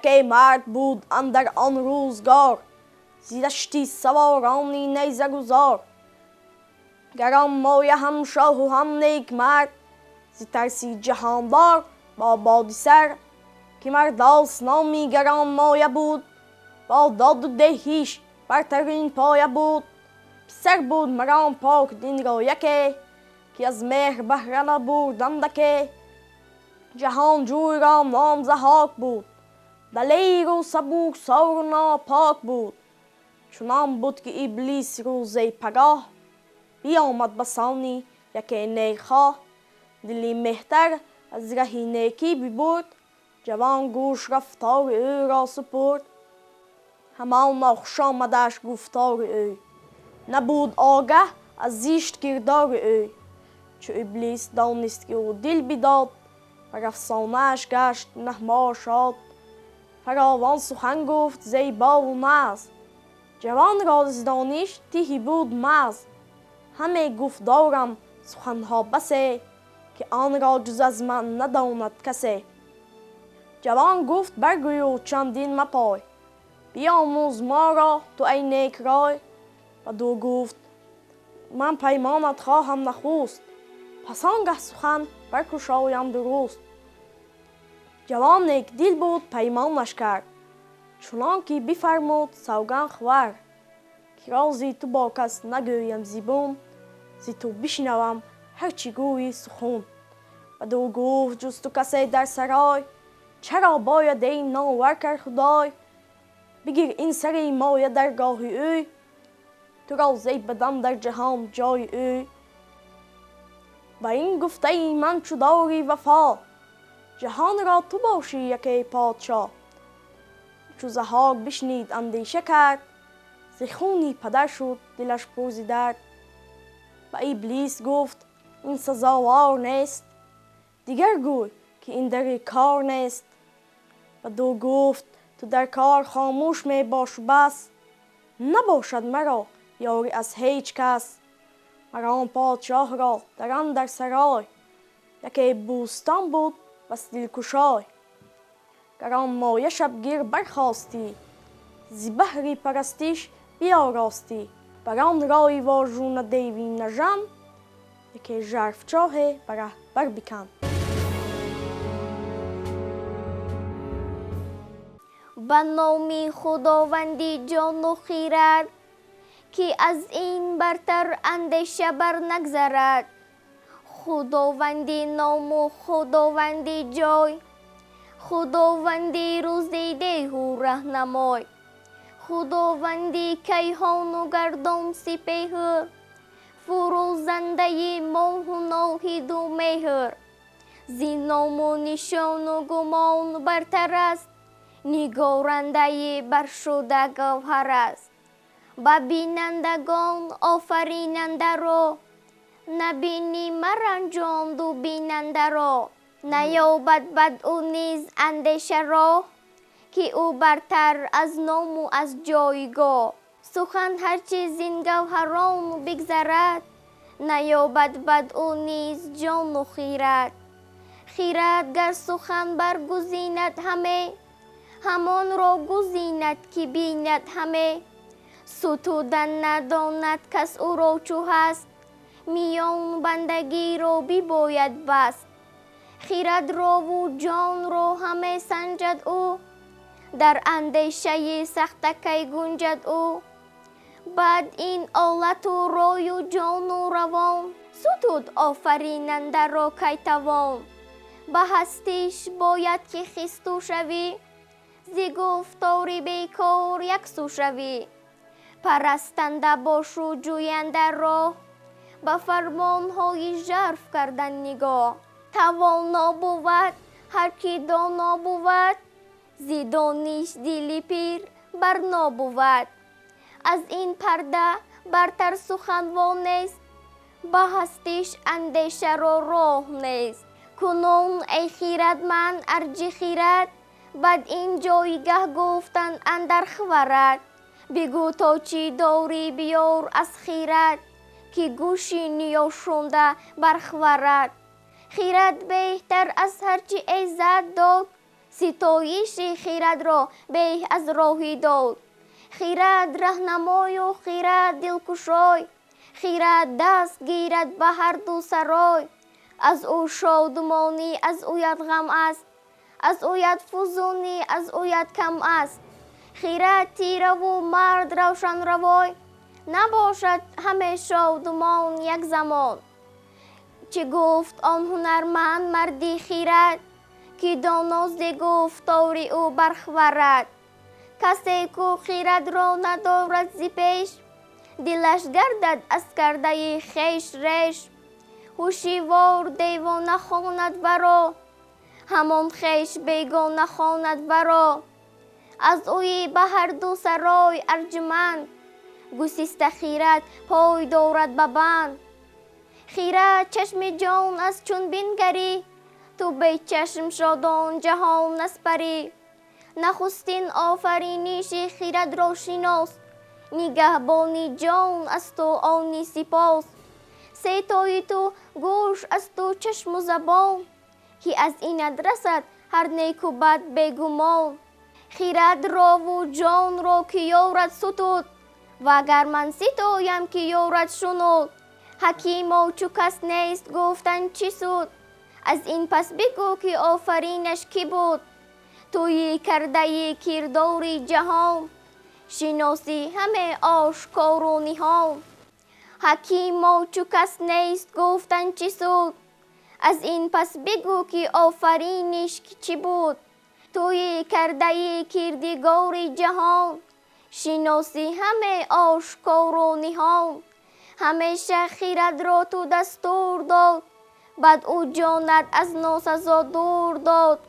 Яке мард буд андар он рӯзгор, зи дашти саворони найзагузор. Гаронмоя ҳам шоҳу ҳам некмард, зи тарси ҷаҳондор бо боди сар. Ки мардос номи гаронмоя буд, бо доду деҳиш бартарин поя буд. Писар буд марон пок динро яке, ки аз меҳр баҳра набурд андаке. Ҷаҳонҷӯйро ном Заҳҳок буд, далеру сабуксору нопок буд. Чунон буд ки Иблис рӯзе пагоҳ биёмад ба сони яке некхоҳ. Дили меҳтар аз раҳи некӣ бибурд, ҷавон гӯш рафтори ӯро супурд. Ҳамон хушомадаш гуфтори ӯ, набуд огаҳ аз зишт кирдори ӯ. Чу Иблис донист ки ӯ дил бидод, бар афсонааш гашт наҳмо шод. Фаровон сухан гуфт зебову нағз, ҷавонро зи дониш тиҳӣ буд мағз. Ҳаме гуфт дорам суханҳо басе, ки онро ҷуз аз ман надонад касе. Ҷавон гуфт баргӯю чандин мапой, биомӯз моро ту ай некрой. Баду гуфт ман паймонат хоҳам нахуст, пас он гаҳ сухан баркушоям дуруст. Ҷавон некдил буд паймонаш кард, чунон ки бифармуд савганд хӯрд. Ки рози ту бо кас нагӯям зибун, зи ту бишнавам ҳар чӣ гӯйӣ сухун. Баду гуфт ҷуз ту касе дар сарой, чаро бояд эй номвар кард худой? Бигир ин сари моя дар гоҳи ӯ, туро зеб бадам дар ҷаҳон ҷои ӯ. Ба ин гуфтаи ман чу дори вафо, ҷаҳонро ту бошӣ яке подшоҳ. Чу Заҳҳок бишнид андеша кард, зи хуни падар шуд дилаш пур зи дард. Ба Иблис гуфт ин сазовор нест, дигар гӯй ки ин дари кор нест. Баду гуфт ту дар кор хомӯш мебошу бас, набошад маро ёрӣ аз ҳеҷ кас. Марон подшоҳро дар андар сарой, яке бӯстон буд бас дилкушой. Гаронмоя шабгир бархостӣ, зи баҳри парастиш биёростӣ. Бар он рои вожу на деви на жан, яке жарфчоҳе бараҳ барбикан. Ба номи Худованди ҷону хирад, ки аз ин бартар андеша бар нагзарад. Худованди ному Худованди ҷой, Худованди рӯзи деҳу раҳнамой, Худованди кайҳону гардон сипеҳр, фурӯзандаи моҳу ноҳиду меҳр. Зи ному нишону гумон бартар аст, нигорандаи баршуда гавҳар аст. Ба бинандагон офаринандаро, набинӣ маранҷонду бинандаро. Наёбад бад ӯ низ андешаро, ки ӯ бартар аз ному аз ҷойгоҳ. Сухан ҳарчи зин гавҳарон бигзарад, наёбад бад ӯ низ ҷону хирад. Хирад гар сухан баргузинад ҳаме, ҳамонро гузинад ки бинад ҳаме. Сутудан надонад кас ӯро чӯ ҳаст, миён бандагиро бибояд баст. Хирадрову ҷонро ҳаме санҷад ӯ, дар андешаи сахтакай гунҷад ӯ. Баъд ин олату рою ҷону равон, сутуд офаринандаро кай тавон. Ба ҳастиш бояд ки хисту шавӣ, зи гуфтори бекор яксу шавӣ. Парастанда бошу ҷӯянда роҳ, ба фармонҳои жарф кардан нигоҳ. Тавоно бувад ҳар ки доно бувад, зи дониш дили пир барно бувад. Аз ин парда бартар суханво нест, ба ҳастиш андешаро роҳ нест. Кунун эй хирадманд арҷи хирад, бад ин ҷойгаҳ гуфтан андар хварад. Бигӯ то чӣ дорӣ биёр аз хирад, ки гӯши ниёшунда бархварад. Хирад беҳтар аз ҳар чӣ эззат дод, Ситоиши хирадро беҳ аз роҳи дод. Хирад раҳнамою хирад дилкушой, хирад даст гирад ба ҳар ду сарой. Аз ӯ шодмонӣ, аз ӯят ғам аст, аз ӯят фузунӣ, аз ӯят кам аст. Хирад тираву мард равшанравой, набошад ҳаме шодмон як замон. Чӣ гуфт он ҳунарманд марди хирад, ки доно зи гуфтори ӯ бархварад. Касе ку хирадро надорад зи пеш, дилаш гардад аз кардаи хеш реш. Ҳушивор девона хонад варо, ҳамон хеш бегона хонад варо. Аз ӯи ба ҳар ду сарой арҷуманд, гусиста хирад пой дорад ба банд. Хирад чашми ҷон аст чун бингарӣ, ту бечашм шодон ҷаҳон наспарӣ. Нахустин офариниши хирадро шинос, нигаҳбони ҷон асту они сипос. Сетои ту гӯш асту чашму забон, ки аз инат расад ҳар неку бад бегумон. Хирадрову ҷонро ки ёрад сутуд, вагар ман ситоям ки ёрад шунуд. Ҳакимо чу кас нест гуфтан чӣ суд, аз ин пас бигӯ ки офаринаш кӣ буд. Туи кардаи кирдори ҷаҳон, шиносӣ ҳаме ошкору ниҳон. Ҳакимо чу кас нест гуфтан чӣ суд, аз ин пас бигӯ ки офариниш чӣ буд. Туи кардаи кирдигори ҷаҳон, шиносӣ ҳаме ошкору ниҳон. Ҳамеша хирадро ту дастур дод, бад ӯ ҷонат аз носазо дур дод.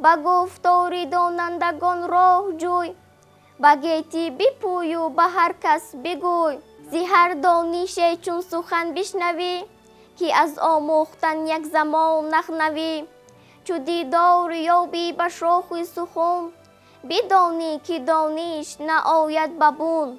Ба гуфтори донандагон роҳ ҷӯй, ба гетӣ бипӯю ба ҳар кас бигӯй. Зи ҳар донише чун сухан бишнавӣ, ки аз омӯхтан як замон нахнавӣ. Чу дидор ёбӣ ба шохи сухун, бидонӣ ки дониш наояд ба бун.